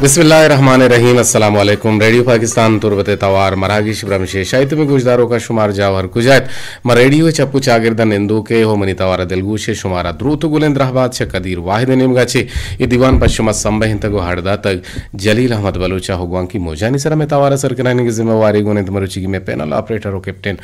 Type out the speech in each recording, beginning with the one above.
بسم اللہ الرحمن الرحیم۔ السلام علیکم۔ ریڈیو پاکستان تربت ءِ توار مراگش برمش ءِ شاہی تبیں گوشداروکاں شمار جاہ ءُ ہر کجا ات۔ ما ریڈیو ءِ چپ ءُ چاگرد ءَ نندوک ءُ منی توار ءَ دلگوش ءُ شمارا دروت ءُ گلیں درہبات چہ قدیر واحد ءِ نیمگا چہ اے دیوان پہ شما سمبہینتگ ءُ ہڑ داتگ۔ جلیل احمد بلوچ ءِ گوانکی موجانی سرا مئے توار ءِ سر کنائینگ ءِ ذمہ واری گون انت۔ مروچیگی مئے پینل آپریٹر ءُ کیپٹن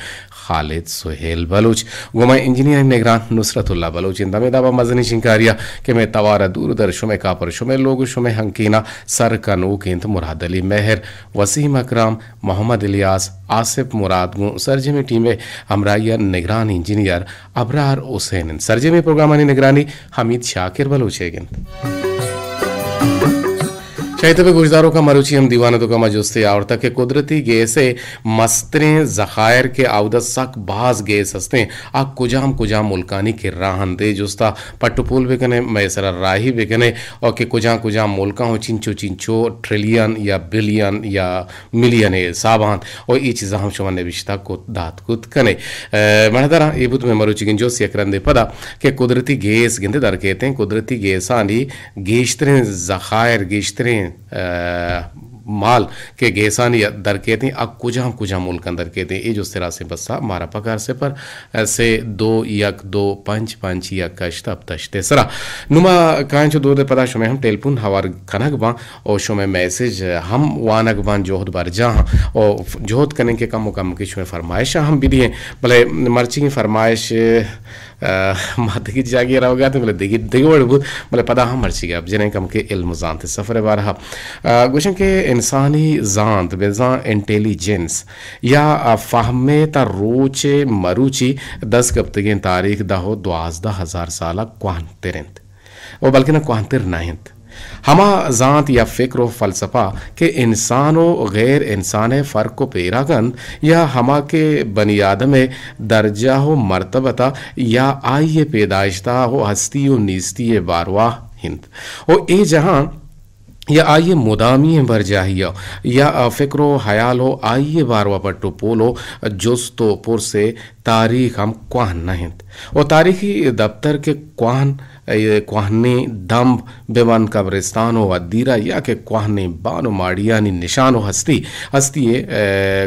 خالد سہیل بلوچ، گوں ما انجینئر نگران نصرت اللہ بلوچ انت۔ ہمے دابا مزنیں شنکاریا کہ مئے توار ءَ دور در شمئے کاپر، شمئے لوگ ءُ شمئے ہنکینا سر کنوک انت مراد علی مہر، وسیم اکرم، محمد الیاس، آصف مراد گوں سرجمیں ٹیم ءِ ہمراہیا نگران انجینئر ابرار حسین انت۔ سرجمیں پروگرامانی نگرانی حمید شاکر بلوچ ئیگ انت۔ شاہی تبیں گوشداروکاں، مروچی ہم دیوان ءِ توکا ما جستے آورتگ کہ قدرتی گیس ءِ مستریں ذخائر کہ آودا سک باز گیس ہستیں، آ کجام کجام ملکانی کرا انت؟ اے جستا پٹ ءُ پول بکنے، مئے سرا راہی بکنے، اور کہ کجام کجام ملکاں ہو چنچو چنچو ٹریلین یا بلین یا ملین ءِ حساب انت، و اے چیزاں ہم شما نبشتہ کت دات کت کنے۔ اے، مڑداراں، اے بوت مئے مروچیگیں جست۔ یک رندے پدا کہ قدرتی گیس گندے در کیتیں، قدرتی گیسانی گیشتریں ذخائر، گیشتریں، اے، مال کہ گیسانی در کیتیں، آ کجام کجام ملکاں در کیتیں؟ اے جست ءِ راستیں پسہ مارا پکار صفر سے دو یک دو پنچ پنچ یک ہشت ہپت ہشت ءِ سرا۔ نوں ما کائیں چو دود ءِ پدا شمئے ہم ٹیلیفون ہوار کنگ باں او شمئے میسج ہم وانگ باں، جہد برجاہ آں او جہد کنیں کہ کم و کم کہ شمئے فرمائش ہم بدییں۔ بلے مرچیگیں فرمائش، اہ، ما دگہ جاگے روگا اتیں، بلے دگہ، دگہ وڑ بوت، بلے پدا ہم مرچی گپ جنیں کم کہ علم و زانت ءِ سفر ءِ بارہا۔ اہ، گوشن کہ انسانی زانت بزاں انٹیلیجنس یا فہم ءِ تا روچ ءِ مروچی دست کپتگیں تاریخ دہ و دوازدہ ہزار سال ءَ کوہن تر انت و بلکنا کوہن تر نہ انت۔ ہما زانت یا فکر و فلسفہ کہ انسان و غیر انسان ءِ فرق و پیرا کنت، یا ہما کہ بنی آدم ءِ درجہ و مرتبت ءَ یا آئی ءِ پیدائشت ءَ و ہستی و نیستی ءِ باروا انت و اے جہان یا آئی ءِ مدامی ءِ برجاہی ءَ یا فکر و حیال و آئی ءِ باروا پٹ و پول و جست و پرس ءِ تاریخ ہم کوہن نہ انت و تاریخی دپتر کہ کوہن، اے، کوہنیں دمب بہ بنت، قبرستان و ادیرہ یا کہ کوہنیں بان و ماڑیانی نشان و ہستی، ہستی ءِ، اے،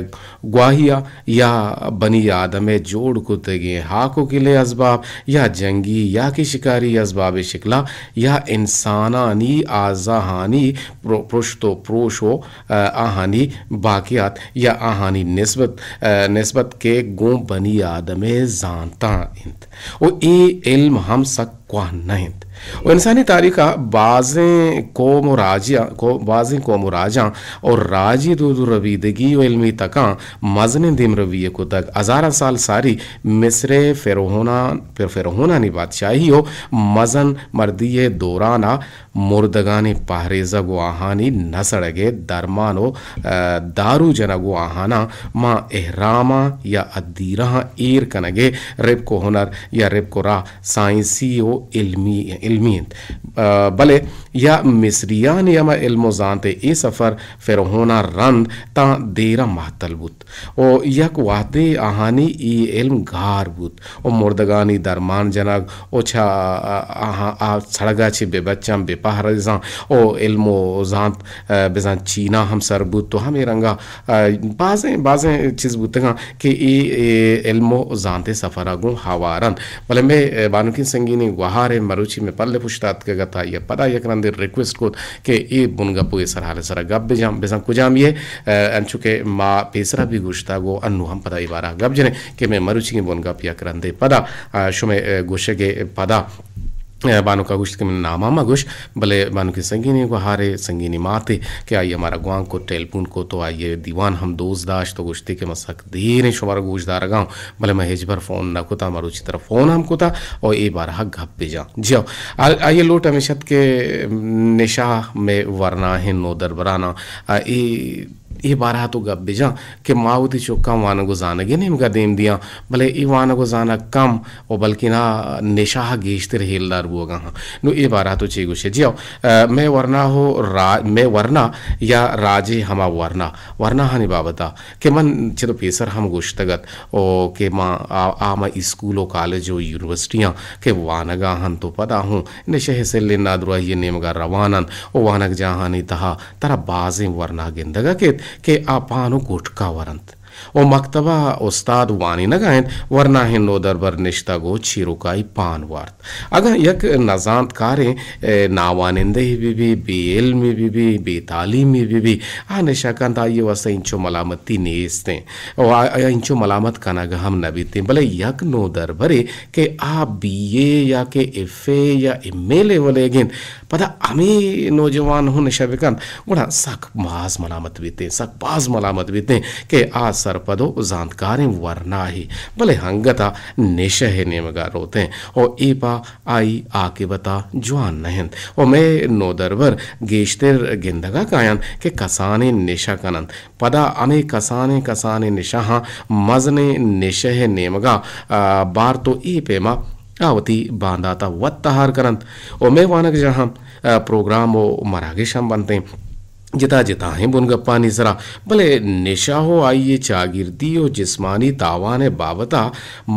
گواہی ءَ یا بنی آدم ءِ جوڑ کتگیں ہاک و گل ءِ ازباب یا جنگی یا کہ شکاری ازباب ءِ شکلا یا انسانانی اعضاہانی پرو-، پرشت و پروش و، اہ، آہانی باقیات یا آہانی نسبت، اہ، نسبت کہ گوں بنی آدم ءِ زانتاں انت و اے علم ہم سک کوہن نہ انت و انسانی تاریخ ءَ بازیں قوم و راجاں، قو-، بازیں قوم و راجاں و راجی دود و ربیدگی و علمی تکاں مزنیں دیمروی ءَ کتگ۔ ہزاراں سال ساری مصر ءِ فرعوناں، پر-، فرعونانی بادشاہی و مزن مردی ءِ دوران ءَ مردگانی پہریزگ و آہانی نہ سڑگ ءِ درمان و، اہ، دارو جنگ و آہاناں ماں اہراماں یا ادیرہاں ایر کنگ ءِ رپک و ہنر یا رپک و راہ سائنسی و علمی، علمی انت۔ اہ، بلے یا مصریانی ہما علم و زانت ءِ اے سفر فرعوناں رند تاں دیراں مہتل بوت و یک وہدے آہانی اے علم گار بوت و مردگانی درمان جنگ و چہ آہاں آ سڑگا چہ بہ بچاں، بہ پہریزاں و علم و زانت، اہ، بزاں چینا ہم سر بوت و ہمے رنگا، اہ، بازیں، بازیں چیز بوتگاں کہ اے، اے علم و زانت ءِ سفرا گوں ہوار انت۔ بلے مئے، اہ، بانکیں سنگینیں گوہار ءِ مروچی مئے پل ءِ پشت اتکگ ات، آئی ءَ پدا یک رندے ریکویسٹ کت کہ اے بنگپ و اے سرحال ءِ سرا گپ بجاں، بزاں کجامی ءَ، اہ، انچو کہ ما پیسرا بھی گوشتگ و انو ہم پدا اے بارہ گپ جنیں کہ مئے مروچیگیں بنگپ یک رندے پدا، اہ، شمئے، اہ، گوشگ ءِ پدا، اہ، بانک ءَ گوشت کہ من نام ءَ مہ گوش، بلے بانکیں سنگینیں گوہارے، سنگینیں ماتے کہ آئی ءَ مارا گوانک کت، ٹیلیفون کت و آئی ءِ دیوان ہم دوست داشت و گوشتی کہ من سک دیریں شمارا گوش دارگاں، بلے من ہچبر فون نہ کتا، مروچی ترا فون ہم کتا و اے بارہ گپ بجاں۔ جی ہو، آ-، آئی ءِ لوٹ ہمیش ات کہ نشہ مئے ورناہیں نودربراناں، آ، اے اے بارہ ءَ تو گپ بجن کہ ما وتی چکاں وانگ ءُ زانگ ءِ نیمگ ءَ دیم دیاں، بلے اے وانگ ءُ زانگ کم ءُ بلکنا نشہ ءَ گیشتر ہیلدار بوگ ءَ آں۔ نوں اے بارہ ءَ تو چے گوش ئے؟ جی ہو، ءَ، مئے ورنا ہو را-، مئے ورنا یا راج ءِ ہما ورنا، ورناہانی بابت ءَ کہ من چد ءُ پیسر ہم گوشتگ ات ءُ کہ ما آ، آ مئے اسکول ءُ کالج ءُ یونیورسٹیاں کہ وانگ ءَ انت ءُ پدا ہوں نشہ ءِ سلیں نادراہی ءِ نیمگ ءَ روان انت ءُ وانگجاہانی تہا ترا بازیں ورنا گندگ ءَ کیت کہ آ پان ءُ گٹکا ورنت ءُ مکتب ءَ استاد وانینگ ءَ انت، ورناہیں نودربر نشتگ ءُ چیروکائی پان وارت۔ اگاں یک نزانتکاریں، اے، ناوانندہے بہ بی، بے علمے بہ بی، بے تعلیمے بہ بی، آ نشہ کنت، آئی ءِ واستہ انچو ملامتی نیست انت ءُ آ، آ انچو ملامت کنگ ہم نہ بیت انت۔ بلے یک نودربرے کہ آ بی اے یا کہ ایف اے یا ایم اے لیول ئیگ انت، پدا ہمے نوجوان ہوں نشہ بکنت، گڑا سک باز ملامت بیت انت، سک باز ملامت بیت انت کہ آ سرپد ءُ زانتکاریں ورناہے، بلے انگت ءَ نشہ ءِ نیمگ ءَ روت انت ءُ اے پہ آئی عاقبت ءَ جوان نہ انت ءُ مئے نودربر گیشتر گندگ ءَ کاینت کہ کسانیں نشہ کن انت، پدا ہمے کسانیں کسانیں نشہاں مزنیں نشہ ءِ نیمگ ءَ، آ، بارت ءُ اے پیما آ وتی باندات ءَ وت تہار کن انت ءُ مئے وانگجاہاں، آ، پروگرام ءُ مراگش ہم بنت انت جتا جتاہیں بنگپانی سرا، بلے نشہ ءُ آئی ءِ چاگردی ءُ جسمانی تاوان ءِ بابت ءَ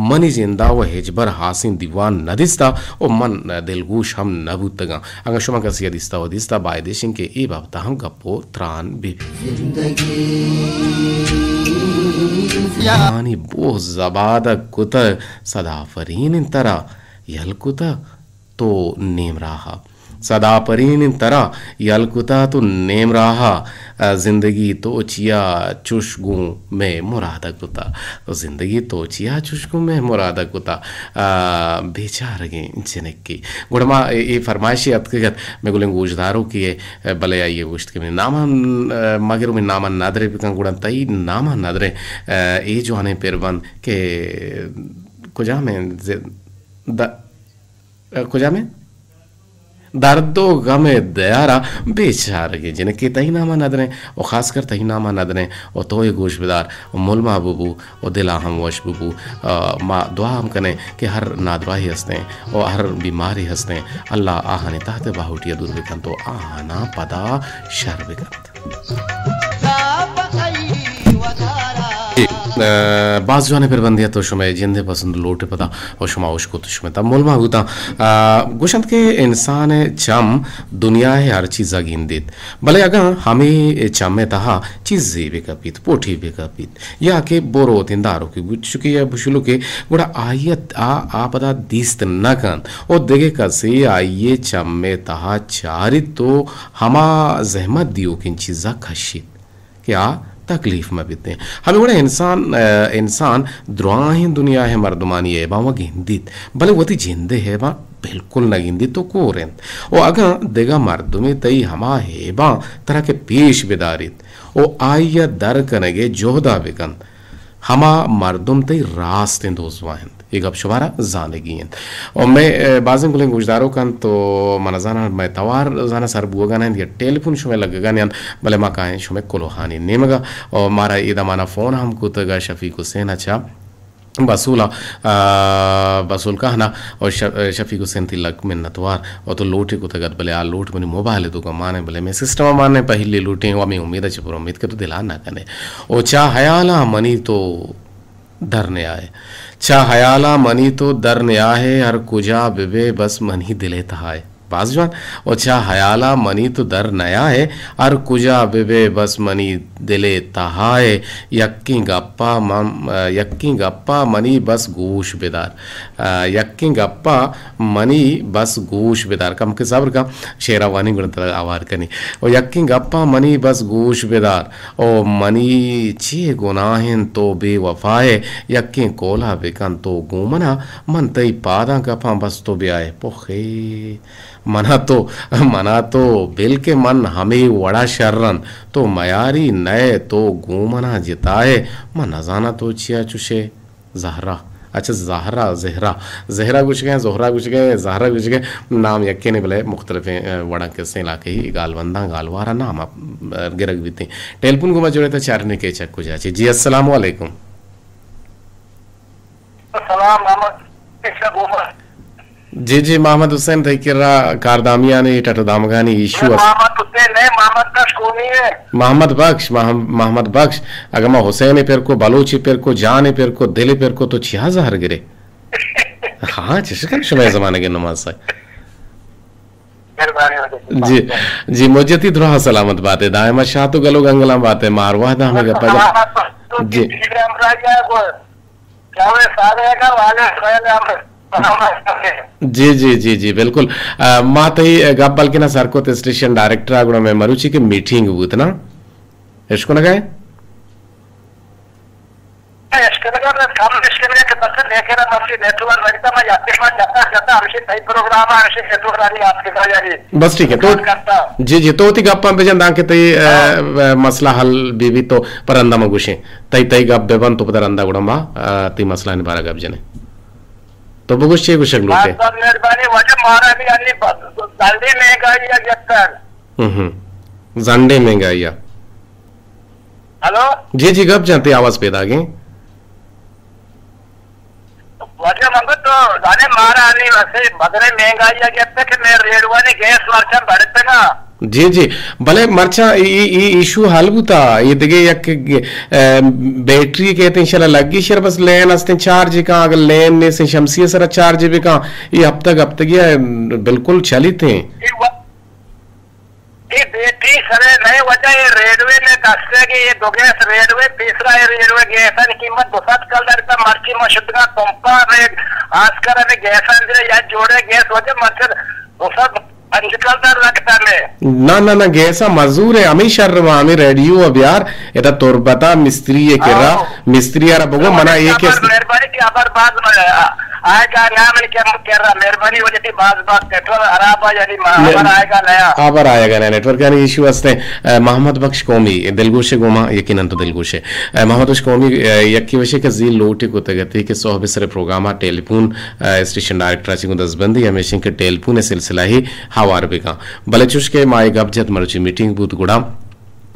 منی جند ءَ وَ ہچبر ہاسیں دیوان نہ دیستہ ءُ من دلگوش ہم نہ بوتگاں۔ اگاں شما کسے ءَ دیستہ ءُ دیستہ، باید اش انت کہ اے بابت ءَ ہم گپ ءُ تران بہ بیت۔ زندگی آنی بوہ زبادگ کتہ، صد آفرین انت ترا یل کتہ تو نیم راہ ءَ۔ صد آفرین انت ترا یل کتہ تو نیم راہ ءَ۔ زندگی تو چیا چش گوں مئے مراد ءَ کتہ۔ زندگی تو چیا چش گوں مئے مراد ءَ کتہ۔ آ، بیچارگیں جنکے۔ گڑا ما اے، اے فرمائشے اتکگ ات مئے گلیں گوشداروکے ءِ، بلے آئی ءَ گوشت کہ منی نام ءَ، آ، مگر منی نام ءَ ندرے بکن، گڑا تئی نام ءَ ندرے، آ، اے جوانیں پربند کہ کجام ءَ ز-، د-، کجام ءَ؟ درد ءُ غم ءِ دیار ءَ بیچارگیں جنکے، تئی نام ءَ ندریں ءُ خاص کر تئی نام ءَ ندریں ءُ تو اے گوش بدار ءُ مول ما ببو ءُ دل ءَ ہم وش ببو۔ آ، ما دعا ہم کنیں کہ ہر نادراہی ہستیں ءُ ہر بیماری ہستیں، اللہ آہانی تہت ءِ باہوٹی ءَ دور بکنت ءُ آہاناں پدا شر بکنت۔ اے، آ، باز جوانیں پربندے ات ءُ شمئے جند ءِ پسند لوٹ ءِ پدا ءُ شما اشکت ءُ شمئے تہا مول ما بوتاں۔ آ، گوشنت کہ انسان ءِ چم دنیا ءِ ہر چیز ءَ گندیت، بلے اگاں ہمے چم ءِ تہا چیزے بہ کپیت، پوٹے بہ کپیت، یا کہ بروتیں داروکے بوت، چکے یا بشلوکے، گڑا آئی ءَ آ، آ پدا دیست نہ کنت ءُ دگہ کسے آئی ءِ چم ءِ تہا چاریت ءُ ہما زحمت دیوکیں چیز ءَ کشیت کہ آ تکلیف مہ بیتیں۔ ہمے وڑا انسان، آ، انسان دراہیں دنیا ءِ مردمانی عیباں وَ گندیت، بلے وتی جند ءِ عیباں بالکل نہ گندیت ءُ کور انت۔ ءُ اگاں دگہ مردمے تئی ہما عیباں ترا کہ پیش بداریت ءُ آئی ءَ در کنگ ءِ جہد ءَ بکنت، ہما مردم تئی راستیں دوست واہ انت۔ اے گپ شمارا زانگی انت۔ ءُ مئے، اے، بازیں گلیں گوشداروک انت ءُ من نزاناں مئے توار زاناں سر بوگ ءَ نہ انت یا ٹیلیفون شمئے لگگ ءَ نہ انت، بلے ما کائیں شمئے کلوہانی نیمگ ءَ۔ ءُ مارا اے دمان ءَ فون ہم کتگ ءَ شفیق حسین ءَ چہ بسول ءَ، آ، بسول کہن ءَ ءُ ش-، شفیق حسین تئی لک منتوار ءُ تو لوٹے کتگ ات، بلے آ لوٹ منی موبائل ءِ توکا مان انت، بلے مئے سسٹم ءَ مان انت، پہلی لوٹیں ءُ ہمے امید ءَ چہ پر امید کہ تو دل ءَ نہ کن ئے۔ ءُ چہ ہیالاں منی تو در نیائے۔ چہ ہیالاں منی تو در نیائے، ہر کجا بہ بئے بس منی دل ءِ تہائے۔ باز جوان۔ ءُ چہ ہیالاں منی تو در نیائے، ہر کجا بہ بئے بس منی دل ءِ تہائے۔ یکیں گپا من، یکیں گپا منی بس گوش بدار۔ یکیں گپا منی بس گوش بدار۔ کمکے صبر کن، شعر ءَ وانیں گڑا ترا آوار کنیں۔ ءُ یکیں گپا منی بس گوش بدار۔ او منی چے گناہ انت تو بے وفائے، یکیں کول ءَ بکن تو گوں من ءَ، من تئی پاداں کپاں بس تو بیائے۔ پخے! من ءَ تو، من ءَ تو بل کہ من ہمے وڑ ءَ شر آں، تو میاری نئے تو گوں من ءَ جتائے، من نزاناں تو چیا چشے۔ زہرا۔ اچھا، زہرا، زہرا۔ زہرا گوشگ ءَ، زہرا گوشگ ءَ، زہرا گوشگ ءَ، نام یکے نے بلے مختلفیں، اے، وڑاں کسیں علاقہی گالبنداں گالوار ءَ نام ءَ گرگ بیتیں۔ ٹیلیفون گوما جوڑے تا چارنے کے چک کجا چے۔ جی، السلام علیکم۔ سلام محمد۔ جی، جی، محمد حسین تئی کرا کاردامیانی ٹٹ و دامگانی ایشو است۔ محمد حسین نہیں، محمد بخش کونی ہے؟ محمد بخش، محم-، محمد بخش، اگر ما حسین پر کو، بلوچ پر کو، جان پر کو، دل پر کو، تو چیا زہر گرے؟ ہاں، چشکن شمئے زمانگ نماز ہے۔ مہربانی ہوگی۔ جی، جی، مجتی دراہ سلامت باتے، دائما شاد و گل و گنگلاں باتے، مارواہ دا ہمیں گپا جا۔ جی۔ جی، جی، جی، جی، بالکل۔ آ، ما تئی گپ بلکنا سر کو اسٹیشن ڈائریکٹر آ گڑا میں مروچی کے میٹنگ بوت نا۔ اشکنگا ہے؟ اشکنگا میں کم اشکنگا کہ بس لیکن مرچی نیٹ ورک لگتا، میں یاتی ما جتا جتا ہمشی تئی پروگرام ہے، ہمشی نیٹ ورک آنی آپ کے یعنی بس ٹھیک ہے، تو جی، جی، تو وتی گپاں بجن داں کہ تئی، آ، ہاں۔ آ، مسئلہ حل بی بی تو پرندہ ما گوشیں۔ تئی، تئی گپ ببن تو پدا رندا گڑا ما، آ، تئی مسئلہ نی بارا گپ جنیں۔ تو بگوش چے گوشگ لوٹے؟ بہت بہت مہربانی، واجہ مارا بھی یعنی ب-، زنڈے مہنگائی ہے یکتر۔ ہم ہم۔ زنڈے مہنگائی ہے۔ ہلو؟ جی، جی، گپ جنتے آواز پیدا گئے۔ واجہ منگو تو زانے مارا انی ویسے بدرے مہنگائی آ گیا کہ میں ریڈوانی گیس مرچاں بڑھتے نا۔ جی، جی، بلے مرچاں ای، ای، ای ایشو حل بوتا، یہ دیگه یک، اه، بیٹری کہتے ہیں شرا لگی شر بس لین استیں چارج کاں، اگر لین نے سے شمسی سرا چارج بکاں، یہ ہفتہ ہفتگی بالکل چلیت ہیں۔ یہ و-، اے بیٹری سرے نئے وجہ اے ریڈوے نے کسے کہ اے دو گیس ریڈوے، تیسرا اے ریڈوے گیسانی قیمت دو سد کلدار تا، مرچی ما شتگا تمپا ریڈ آسکر نے گیسان دے یا جوڑے گیس وجہ مرچی دو سد پنج کلدار لگتا میں۔ نہ، نہ، نہ، گیسا مزور ہے، ہمیں شر ما، ہمیں ریڈیو اب یار، ادا تربتا مستری ہے کرا، ہاں۔ مستری آرا بگو، منا ایک اس مہربانی کی ابر باز آئے گا نام کے کرا، مہربانی وجہ تی باز باز نیٹورک خراب ہے، یعنی ما-، ہمارا آئے گا نیا۔ آبر آئے گا نیا نیٹورک، یعنی ایشو ہستے۔ اے، محمد بخش قومی، دلگوش گوما، یقیناً تو دلگوش ہے۔ اے، محمد بخش قومی، اے، یکی وشے کہ زی لوٹی کو تگتی کہ صحب سر پروگرام ٹیلیفون، اے، اسٹیشن ڈائریکٹر چی کو دزبندی ہمیشن کہ ٹیلیفون سلسلہ ہی ہوار بکا۔ بلے چوش کہ ما ایک گپ جت مروچی میٹنگ بوت گڑا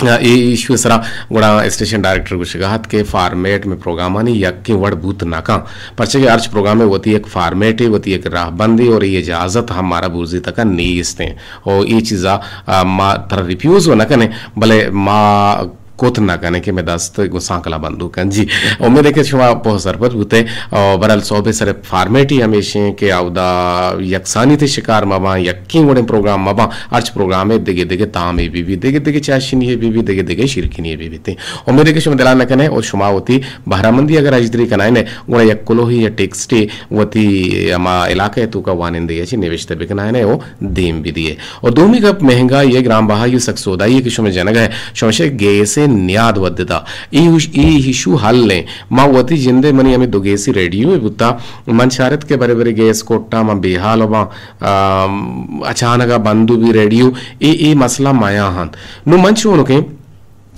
اے ایشو ءِ سرا گڑا اسٹیشن ڈائریکٹر گوشگا ات کہ فارمیٹ میں پروگرامانی یکیں وڑ بوت نہ کن، پرچہ کہ ہرچ پروگرامے وتی یک فارمیٹے، وتی یک راہبندے اور اے اجازت ہم مارا بورزی تکا نیست ایں۔ او اے چیزا، آ، ما ترا ریفیوز و نہ کنیں، بلے ما کت نہ کنیں کہ مئے دست گوں سانکلا بندوک انت۔ جی، امید ہے کہ شما پوہ سرپد بوتے۔ او برحال صحب سر فارمیٹی ہمیشیں کہ اودا یکسانی تے شکار مباں، یکیں وڑیں پروگرام مباں، ہرچ پروگرامے دگہ دگہ تامے بی بی، دگہ دگہ چاشنی بی بی، دگہ دگہ شیرکنی بی بی تے۔ امید ہے کہ شما دلان نہ کنے اور شما وتی بہرامندی اگر اجدری کنائنے، گڑا یک کلوہی یا ٹیکسٹے وتی ہما علاقہ توکا وانندے چی نوشتہ بکنائنے او دیم بدیے۔ اور دومی گپ مہنگائی ہے، گران بہائی ہے، سک سودائی ہے کہ شما جنگا ہے، شما شے گیس نیاد ودتا۔ ای ہوش-، ای ایشو حل ہیں۔ ما وتی جندے منی ہمیں دو گیسی ریڈیو بوتا، من چارت کہ برے برے گیس کوٹا من بے حال باں، آم، اچانک ءَ بند بی ریڈیو، اے، اے مسئلہ میاں ہنت۔ نو من چونکیں،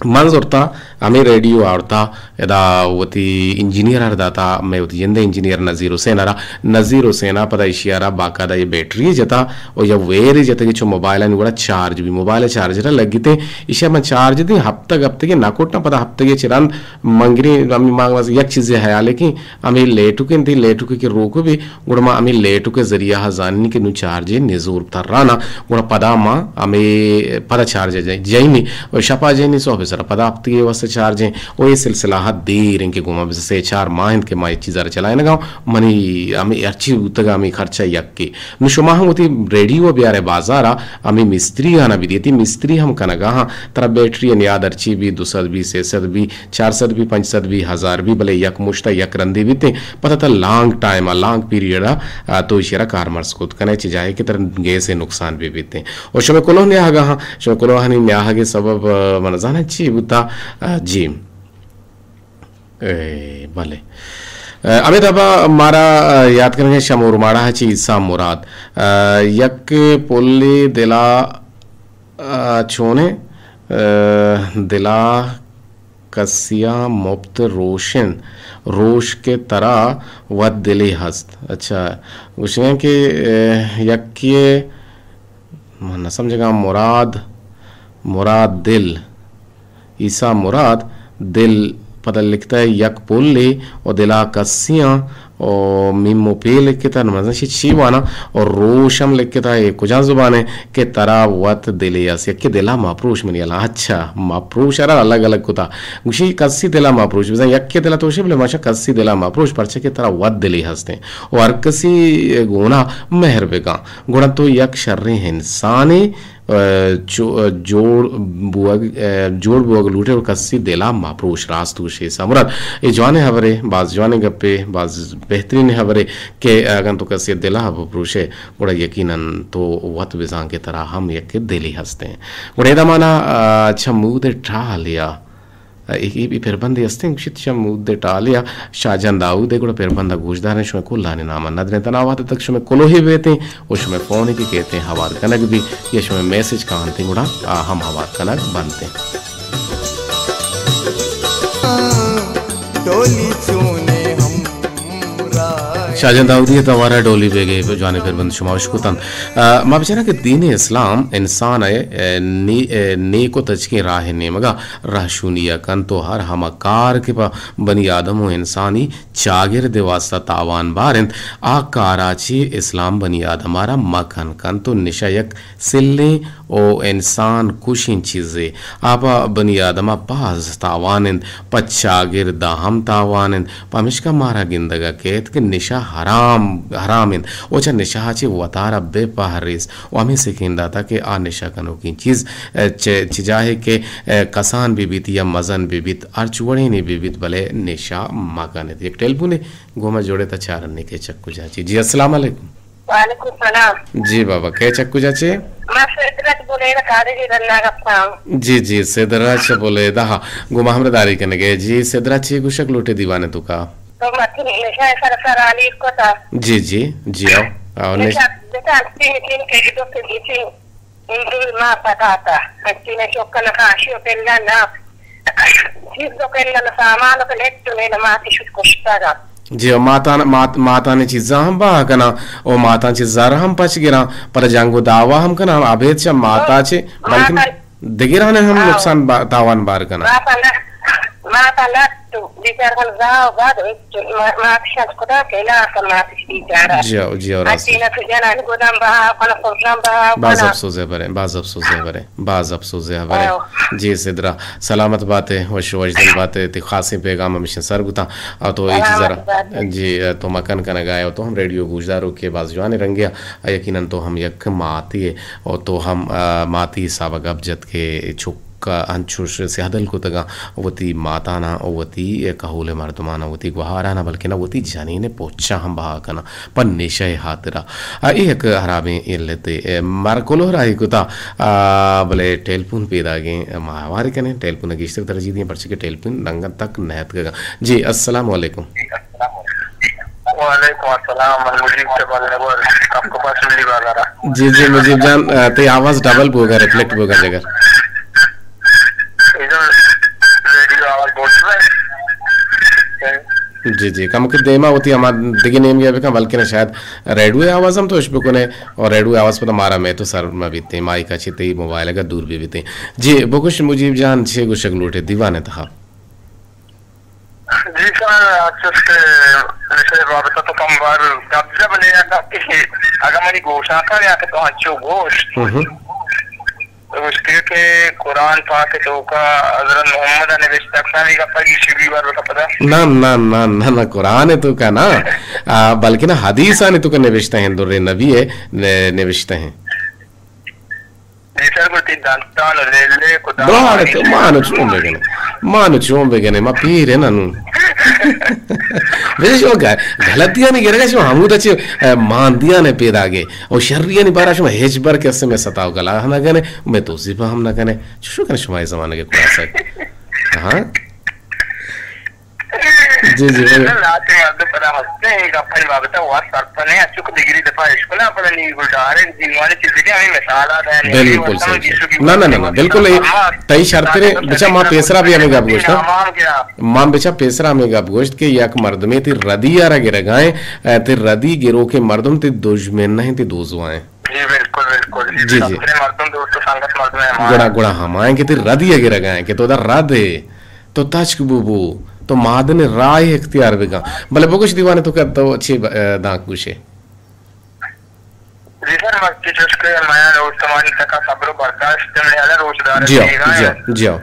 من زرتا ہمیں ریڈیو آورتا، ادا وتی انجینئر ءَ را داتا، مئے وتی جندے انجینئر نذیر حسین ءَ را، نذیر حسین ءَ پدا ایشی ءَ را باقاعدہ یہ بیٹری جتا و یا ویرے جتا کہ چو موبائل آنی گڑا چارج بی، موبائل چارج را لگیتے، ایشی ءَ من چارج دیں، ہفتگ ہفتگے نہ کوٹاں، پدا ہفتگے چہ رند منگریں، ہمیں ما یک چیزے حیال ہے کہ ہمیں لیٹوک انت، لیٹوک کہ روک بی، گڑا ما ہمے لیٹوک ءِ ذریعہ ءَ زانیں کہ نوں چارج ءِ نزور تران ءَ، گڑا پدا ما ہمے پدا چارج ءَ جائیں، جائینی، و شپا جائینی، صحب سرا پدا ہفتگے واسطہ چارج ایں، و اے سلسلہ ءَ دیر ایں کہ گوما بس سے چار ماہ انت کہ ما اے چیز ءَ را چلائینگ ءَ، منی ہمے ہرچی بوتگ ہمے خرچہ یکے۔ نوں شما ہم وتی ریڈیو ءَ بیارے بازار ءَ، ہمے مستری آنا بدیتی، مستری ہم کنگا ہاں، ترا بیٹری ءِ نیاد ہرچی بی، دو سد بی، سے سد بی، چار سد بی، پنچ سد بی، ہزار بی، بلے یک مشتا یک رندے بیتیں، پدا تا لانگ ٹائم ءَ، لانگ پیریڈ ءَ، آ، تو ایشی را کارمرز کت کنے، چہ جاہے کہ ترا گیس ءِ نقصان بہ بیتیں۔ و شمئے کلوہ نیاہگا ہاں، شمئے کلوہانی نیاہگ ءِ سبب، آ، من زاناں چی بوتا، آ، جی۔ اے، بلے۔ آ، ہمے دابا مارا، آ، یاد کنگے شمور ماڑا چی عیسیٰ مراد۔ آ، یک پلی دلا، آ، چونے، آ، دلا کسیا مپت روشن، روش کہ ترا وت دلے ہست۔ اچھا، گوشگیں کہ، اے، یکے، من نہ سمجھگاں، مراد، مراد دل، عیسی مراد دل، پدا لکھتا ہے یک پلے و دلا کسیاں و میم و پے لکھتا، نمازن شی چی وانا و روش ہم لکھتا، اے کجام زبان ہے کہ ترا وت دلے است؟ یکے دلا مپروش منی الان، اچھا، مپروش ارا الگ الگ کتا، گوشی کسی دلا مپروش، بزن یکے دلا توشے بلے ماشا کسی دلا مپروش، پرچہ کہ ترا وت دلے ہستیں و ہر کسی گونا مہر بکن، گڑا تو یک شریں انسانے۔ ء، چو-، ء، جوڑ بوگ، ء، جوڑ بوگ لوٹے و کسی دلا مپروش، راست گوشے سامراد۔ اے جوانیں ہبرے، باز جوانیں گپے، باز بہترین ہبرے کہ اگن تو کسی دلا بپروشے، گڑا یقیناً تو وت بزان کہ ترا ہم یک دلے ہستیں۔ گڑا اے دمانا، ء، چمود ٹالیا اے، اے، اے پربندے استیں، گوشیت چمود ٹالیا شاہ جان داؤد ء، گڑا پربند ء گوشداریں، شمئے کلانی نام ء ندریں، تنا وہد تک شمئے کلوہی بیتیں و شمئے فون کہ کیتیں ہوار کنگ بی یا شمئے میسج کانتیں، گڑا آ ہم ہوار کنگ بنتیں۔ ڈولی چونے ہم شاہ جان داؤدی ء توار ء ڈولی بیگے جوانیں پربند شما اشکتن۔ ء، ما بچاراں کہ دین اسلام انسان ء، ء، نی-، ء، نیک و تچکیں راہ نیمگا رہشونی ء کنت و ہر ہما کار کہ پہ بنی آدم و انسانی چاگرد ء واسطہ تاوان بار انت، آ کارا چہ اسلام بنی آدم ء را مکن کنت و نشہ یک سلیں و انسان کشیں چیزے۔ آ پہ بنی آدم ء باز تاوان انت، پہ چاگرد ء ہم تاوان انت، پمشکا مارا گندگ ء کیت کہ نشہ حرام، حرام انت و چہ نشہ ء چہ وتارا بہ پہریز۔ و ہمے سکین داتا کہ آ نشہ کنوکیں چیز، ء، چہ، چہ جاہے کہ، ء، کسان بہ بیت یا مزن بہ بیت، ہرچ وڑینے بہ بیت، بلے نشہ مہ کنت۔ یک ٹیلیفونے گوں ما جوڑے تا چارنے کہ چک کجا چی۔ جی، السلام علیکم۔ وعلیکم السلام۔ جی بابا، کئے چک کجا چی؟ ما سدرت بلیدہ قادری رندا گپتاں۔ جی، جی، سدرت چہ بلیدہ۔ گوں ما ہمراہ داری کنگے۔ جی، سدرت چی گوشک لوٹے دیوانے تو کا؟ تو متی نشہ سر سر آلی کتا۔ جی، جی، جی، آؤ۔ آؤ، نش- نشہ بتا تین تین کے دو کے دو تین۔ اندول ما پتاتا، انچی نہ چوکا نہ کاشی و پلا نہ چیز و پلا نہ سامان و پلیٹ و نہ ماتی شد کشتگا۔ جی، و ماتان، مات-، ماتانی چیزاں ہم بہا کناں، و ماتان چہ زر ہم پچ گراں، پر جنگ و دعوا ہم کناں، ابید چہ ماتا چہ، بلکن ماتا دگران ہم آؤ۔ نقصان با-، تاوان بار کناں۔ ماتا نہ، ماتا نہ تو بیچار کن زاو بعد ما، مات شد کتا کہ لا کن مات بیچارہ۔ جی، جی، اور اسی نہ تو جنان گودام بہا کن، خرجان بہا کن۔ باز افسوس ہے برے، باز افسوس ہے برے۔ باز افسوز ء ہبرے۔ جی سدرا، سلامت بات ئے، وش وشدل بات ئے۔ تئی خاصیں پیغام ہمیشن سر بوتاں۔ آ تو اے چیزا را، جی، تو مکن کنگا ئے، تو ہم ریڈیو گوشداروکے باز جوانیں رنگے آ، یقیناً تو ہم یک ماتے ئے، اور تو ہم، آ، ماتی حساب ء گپ جت کہ چک انچوش سیاہ دل کتگاں، وتی ماتاناں، وتی کہول مردماناں، وتی گوہاراناں، بلکنا وتی جنین پوچاں ہم بہا کناں۔ پہ نشہ ء ہاترا۔ آ، اے یک ہرابیں علتے۔ اے، مارا کلوہ راہی کتا، آ، بلے ٹیلیفون پیداگیں، ما ہوار کنیں، ٹیلیفون ء گیشتر ترجیح دیں، پرچہ کہ ٹیلیفون رنگ تک نہ اتکگا۔ جی، السلام علیکم۔ وعلیکم السلام، من مجیب سے بولنے کو، آپ کو پاس ملی بازار۔ جی، جی، مجیب جان، آ، تئی آواز ڈبل بوگا، ریفلیکٹ بوگا جگر۔ ادھر ریڈیو آواز بہت ہے۔ جی، جی، کمکے دیما وتی ہما دگہ نیمگے ء بکن، بلکنا شاید ریڈیو ء آواز ہم تو اش بکنے، اور ریڈیو ء آواز پدا مارا مئے تو سر مہ بیتیں، مائک ء چہ تئی موبائل ء گہ دور بہ بیتیں۔ جی، بگوش مجیب جان، چے گوشگ لوٹے دیوان ء تہا؟ جی سر، چست نشے بابت تو کم بار گپ جا بلے یا گپ کہ اگہ منی گوشاں کر یا کہ تو انچو گوشت۔ ہم ہم۔ گوشتے کہ قرآن پاک ء توکا حضرت محمد ء نبشتہ کناں، اے گپ ء گیشی بی بار بتا پدا۔ نہ، نہ، نہ، نہ، نہ، قرآن ء توکا نہ، آ، بلکنا حدیثانی توکا نبشتہ ہیں، در نبی ء ن-، نبشتہ ہیں۔ جی سر، گڑا تئی دنتان و لیلے کدام بارے تو مانو چون بگنے؟ مانو چون بگنے؟ ما پیر ہیں ننو۔ بجے شما غ-، غلطیانی گرگا شما ہمودا چہ، آ، ماندیانے پیداگے۔ او شریانی بارا شما ہچ بر کسے مئے ستا و گلا نہ کنے، مئے توصیف ہم نہ کنے۔ چشو کنے شما اے زمانگ ء کڑاسگ؟ ہاں؟ جی، جی، بلے۔ لہتے مردم پدا ہستے، اے گپانی بابتا وت سرپد نہ، اچو کہ دگری دفعہ اشکنا، پدا نی گلڈارے، دیوانی چیزے کہ ہمیں مثال آتا ہے، بالکل صحیح، صحیح۔ نہ، نہ، نہ، نہ، بالکل اے تئی شرتریں، بچا ما پیسرا بھی ہمیں گپ گوشتا۔ ما بچا پیسرا ہمیں گپ گوشت کہ یک مردمے تی ردی آرا گرگائیں، اے، تی ردی گروکیں مردم تی دژمن نہ انت، تی دوزوائیں۔ جی، بالکل، بالکل۔ جی، جی۔ سرپدیں مردم، دوست و سنگت، مردم احمان۔ گڑا، گڑا ہمائیں کہ تئی ردی اگر گئے کہ تو دا رد ہے، تو تچک بو بو، تو مادن راہ اختیار بکن۔ بلے بگوش دیوانے تو کہ تو چے ب-، دانک گوشے؟ جی سر، مرچی چوش کہ میان روچ تمانی تکا صبر و برداشت، منی حالا روچ دار جی ہاں، بیگاہ جی ہیں۔ ہاں، جی ہاں۔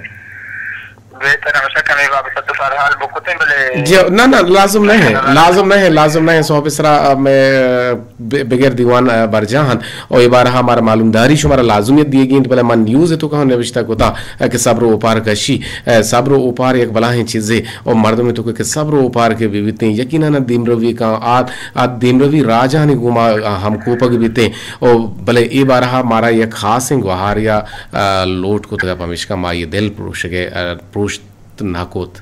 بہتر ہمیشہ کمی بابت تو سرحال بکتیں، بلے جی ہاں، نہ، نہ، لازم نہ ہے، لازم نہ ہے، لازم نہ ہے، سوب سرا، آ، میں، آ، ب-، بغیر دیوان، آ، برجاہ ہن۔ او اے بارہ ہمارا معلومداری شمارا لازمیت دیگی انت، بلے من نیوز تو کہاں نوشتہ کتا، آ، کہ صبر و اوپار کشی، آ، صبر و اوپار یک بلاہیں چیزے، او مردم تو کہ صبر و اوپار کے بیتیں، یقیناً دیمروی کا آ، آ دیمروی راجانی گوما ہم کوپگ بیتیں۔ او بلے اے بارہ مارا یک خاصیں گوہار یا، آ، لوٹ کتگ، پمیشکا ما یہ دل پروشگے، آ، پروشت نہ کت۔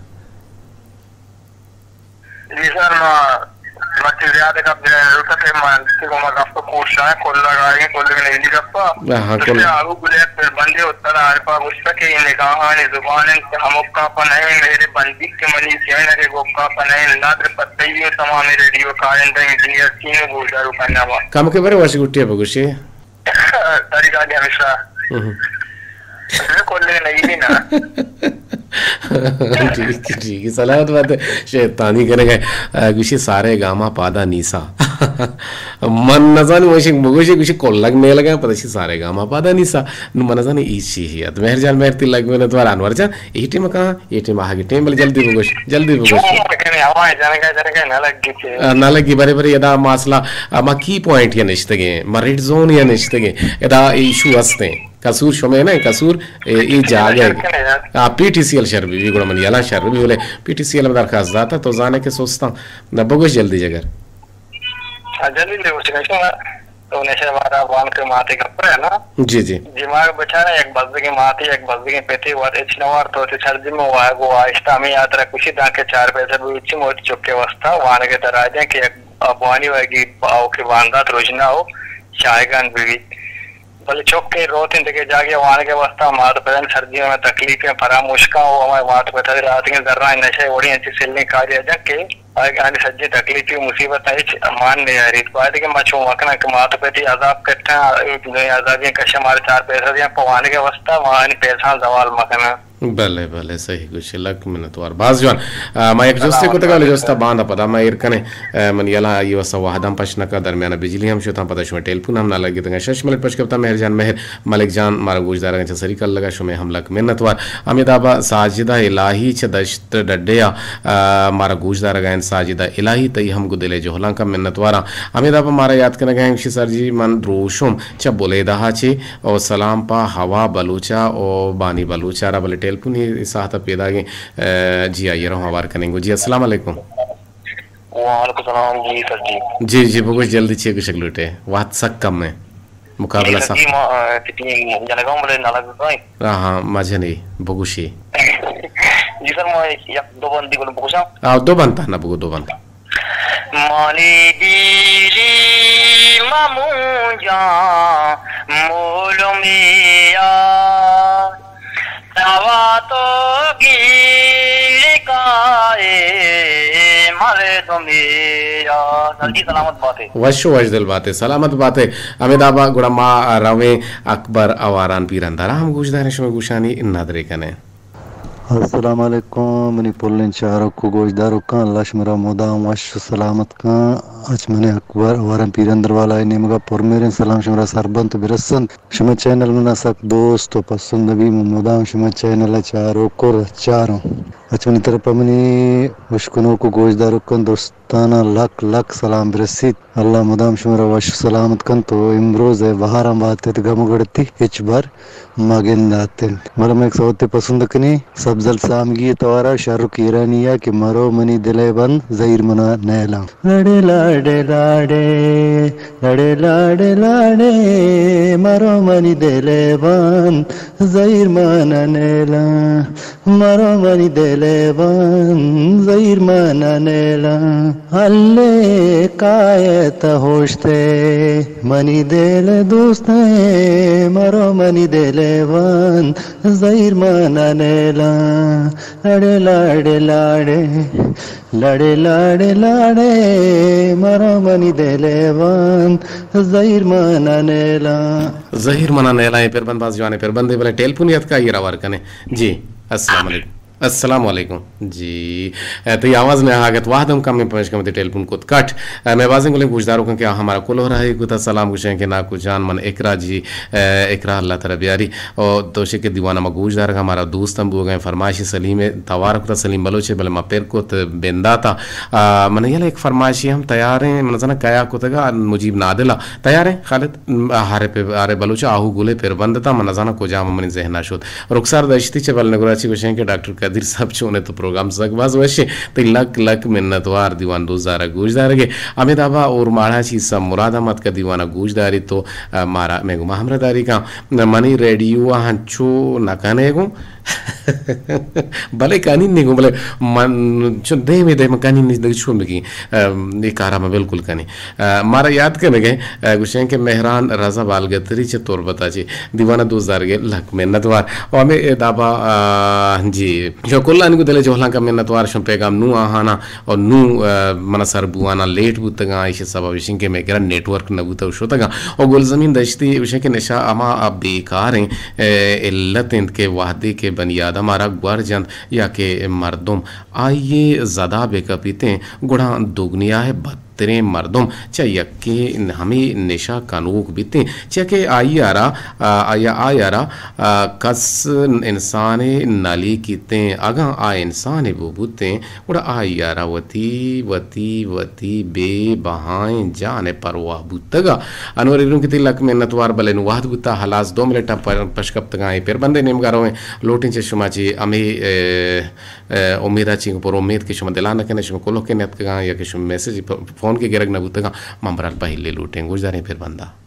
جی سر، ما مرچی زیادہ گپ جنین نلوٹاں کہ من کہ گوما گپ پوشاں، کل لگائیں، کل نیلی گپا۔ ہاں، ہاں، کل۔ آہو گلے پر بندے اتر عارفا گوشتا کہ یہ نگاہانی زبان انت کہ ہمکا پہ نہیں میرے بندی کہ منی سینہ کے گوکا پہ نہیں ندر پتئی و تمام ریڈیو کارندہ انجینئر ٹیم گوشدارو کننا با۔ کم کے برے وش گٹی بگوشی۔ تری گاڑی ہمیشہ۔ ہم۔ کل نہیں بھی نا۔ ٹھیک، ٹھیک، سلامت بات ہے۔ شیطانی کنگ ءَ، آ، گوشی سارے گاما پادا نیسا۔ من نزانی وشنگ بگوشی، گوشی کلگ نیلگ ءَ، پدا شی سارے گاما پادا نیسا۔ نو من نزانی ای چی ہی ات۔ مہر جان، مہر تئی لگ منت وار۔ انور جان، ای ٹیم کہاں؟ ای ٹیم آہگی ٹیم، بلے جلدی بگوش، جلدی بگوش۔ کنی ہوا جنگا جنگا نہ لگی تے۔ آ، نہ لگی، برے برے ادا مسئلہ، آ، ما کی پوائنٹ یا نشتگیں، ما ریڈ زون یا نشتگیں، ادا ایشو ہستیں۔ قصور شمے نہ، قصور اے، اے جاگہ ہے۔ آ، پی ٹی سی ایل شر بی، بی گڑا من یلا شر بی، بلے پی ٹی سی ایل درخواست داتا، تو زانے کہ سستاں۔ نہ بگوش جلدی جگر۔ آ، جلدی لے گوشی نشو، تو نشے وارا بان کے ماتے گپ ہے نا۔ جی، جی۔ دماغ بچانا یک بزگیں ماتے، یک بزگیں پتے، وات اچ نوار تو تے سرجم واگو آہستہ ہمیں یاترا کشی داں کہ چار پیسہ بوچی موت چکے واسطہ وانگے درائجیں کہ یک ابوانی وگی باو کے باندات روشنا ہو شاہگان بی۔ بلے چک ءِ روت انت دگہ جاگہے وانگ ءِ واستہ، مات پتانی سرجمیں تکلیفیں فراموش کن و ہمے مات پت ءِ داتگیں زرانی نشہ ءِ وڑیں انچیں سلیں کارے ءَ جن کہ آیانی سجیں تکلیفی و مصیبتاں ہچ مان نیاریت۔ باید کہ ما چو مکناں کہ مات پتی عذاب کٹاں، عذابیں کشاں، مارا چار پیسہ دیاں پہ وانگ ءِ واستہ، ما آیانی پیسہاں زوال مکناں۔ بلے، بلے، صحیح گوشے، لک منتوار۔ باز جوان۔ آ، ما یک جستے کتگ، بلے جستا باندا پدا ما ایر کنیں۔ آ، من یلا آئی واسا وہداں پش نکا، درمیانا بجلی ہم شتاں، پدا شما ٹیلیفون ہم نہ لگتگاں۔ شش منٹ پش کپتا مہر جان مہر، ملک جان مارا گوش دارگاں چہ سری کلگا، شمے ہم لک منتوار۔ ہمے دابا ساجدہ الہی چہ دشت ڈڈے آ، آ، مارا گوش دارگا انت۔ ساجدہ الہی تئی ہم گو دلے جہلانکا منتواراں۔ ہمے دابا مارا یات کنگا انت، گوشی سر جی من دروشم چہ بلیدہ ءَ چہ او سلام پہ ہوا بلوچ ءَ او بانی بلوچ ءَ را، بلے ٹیلیفون ءَ اے ساعت ءَ پیداگیں، آ، جی آئی ءَ را ہوار کنیں گوں۔ جی السلام علیکم۔ وعلیکم السلام جی سر جی۔ جی، جی، بگوش جلدی چے گوشگ لوٹے؟ وقت سک کم ہے۔ مقابلہ جی سر سک۔ جی، ما، آ، کتنی جنگاؤں بلے نہ لگ رہا ہے۔ ہاں، ہاں، مجنی بگوشی۔ جی سر، ما یک دو بندی گل بگوشاں۔ آ، دو بند تہنا بگو، دو بند۔ مانی دیلی ممونجا مولمیا، توا تو گیڑ کائے مردمیا۔ سر جی سلامت باتے۔ وش و وش دل باتے، سلامت باتے۔ ہمے دابا گڑا ما رویں اکبر آواران پیرندارا ہم گوش داریں، شما گوشانی ندرے کنیں۔ السلام علیکم منی پلیں چاروک و گوشداروکاں، اللہ شمارا مدام وش و سلامت کن۔ اچ من اکبر ورن پیرندر والا ءِ نیمگا پر مہریں سلام شمارا سر بنت و برسنت۔ شما چینل منا سک دوست و پسند بی، من مدام شما چینل ءَ چاروک و چاروں۔ اچ منی طرفا منی اشکنوک و گوشداروکاں دوستاناں لک لک سلام برسیت۔ اللہ مدام شمارا وش سلامت کنت و امروز ءِ بہاراں بات ات گم گڑتی ہچ بر ما گندات انت۔ بلے من یک سوتے پسند کنی، سبزل سامگی توارا شاہ رخ ایرانی ءَ کہ مرو منی دل ءِ بند، زہیر منا نیلاں۔ لڑے لاڑے لاڑے، لڑے لاڑے لاڑے، مرو منی دل ءِ بند، زہیر منا نیلاں۔ مرو منی دل ءِ بند، زہیر منا نیلاں۔ ہلے کایت ہوشتے، منی دل دوستیں، مرو منی دل وان، زہیر مانا نیلاں، اڑے لاڑے لاڑے، لڑے لاڑے لاڑے، مرو منی دل وان، زہیر مانا نیلاں۔ زہیر منا نیلاں، اے پربند باز جوانیں پربندے، بلے ٹیلیفون یتکا، آئی ءَ را ہوار کنیں۔ جی، السلام علیکم۔ السلام علیکم۔ جی، اے، تئی آواز مئے آہگت، وہد ہم کمیں، پمیشکا وتی ٹیلیفون کت کٹ۔ اے، مئے بازیں گلیں گوشداروکاں کہ آ ہمارا کلوہ راہی کتا، سلام گوشیں کہ ناکو جان من اقرا جی، اے، اقرا اللہ ترا بیاری۔ او تو شے کہ دیوان ما گوش دارگا، ہمارا دوست ہم بوگا، فرمائشی سلیم توار کتا، سلیم بلوچ، بلے ما پر کت بنداتا۔ آ، من یلا ایک فرمائشی ہم تیار ہیں، من زنا کیا کتگا، مجیب نادلا۔ تیار ہیں خالد؟ م، ہارے پہ، ہارے بلوچ آہو گلے پر بندتا، من زنا کجام منی ذہنا شد۔ رخسار دشتی چہ بل نگراچی گوشیں کہ ڈاکٹر قدیر صاحب چونے تو پروگرام سک باز وشیں۔ تئی لک لک منتوار دیوان دوست دارگ گوش دارگے۔ ہمے دابا اور ماڑا چیز سب مراد احمد کا دیوانا گوش داری تو، آ، مارا میں گما ہمراہ داری کا۔ منی ریڈیو ہنچو نہ کنے گوں۔ بلے کانی نہیں گوں، بلے من چون دے میں دے من کانی نہیں دے چھو مگی۔ اے کارا میں بالکل کانی۔ اے، مارا یاد کنگے، اے، گوشیں کہ مہران رضا بالگتری چہ تربتا چی دیوانہ دوست دارگے لک منتوار۔ و ہمیں اے دابا، آ، جی، شو کلانی کو دل جوہلان کا منتوار، شو پیغام نو آہانا اور نو، آ، منا سر بوانا لیٹ بوتگاں، ایشی سبب ایشیں کہ میں گرا نیٹ ورک نہ بوتا و شتگاں۔ و گلزمین دشتی ایشیں کہ نشا اما اب بیکار ہیں، اے، علت انت کہ وحدی کہ بنی آدم آرا گور جنت یا کہ مردم آئی ء زدا بہ کپیتیں، گڑا دگنیا ء بدتریں مردم چہ یکے ہمے نشہ کنوک بیتیں، چیا کہ آئی ء را، آ، یا آئی ء را، آ، کس انسانے نہ لیکیتیں۔ اگاں آ انسانے بہ بوتیں، گڑا آئی ء را وتی، وتی، وتی بے بہائیں جان ء پرواہ بوتگ ء۔ انور ایرون کہ تئی لک منتوار، بلے نوں وہد بوتا، ہلاس دو منٹ ء پر-، پشکپتگاں اے پر بندے نیمگا رویں۔ لوٹیں چہ شما چی ہمے، اے، اے، امیدا چی پر امید کہ شما دلا نہ کنے، شما کلوہ کہ نیتکگاں یا کہ شما میسج پ-، فون کہ گرگ نہ بوتگاں، من برال پہلے لوٹیں گوشداریں پر بندا۔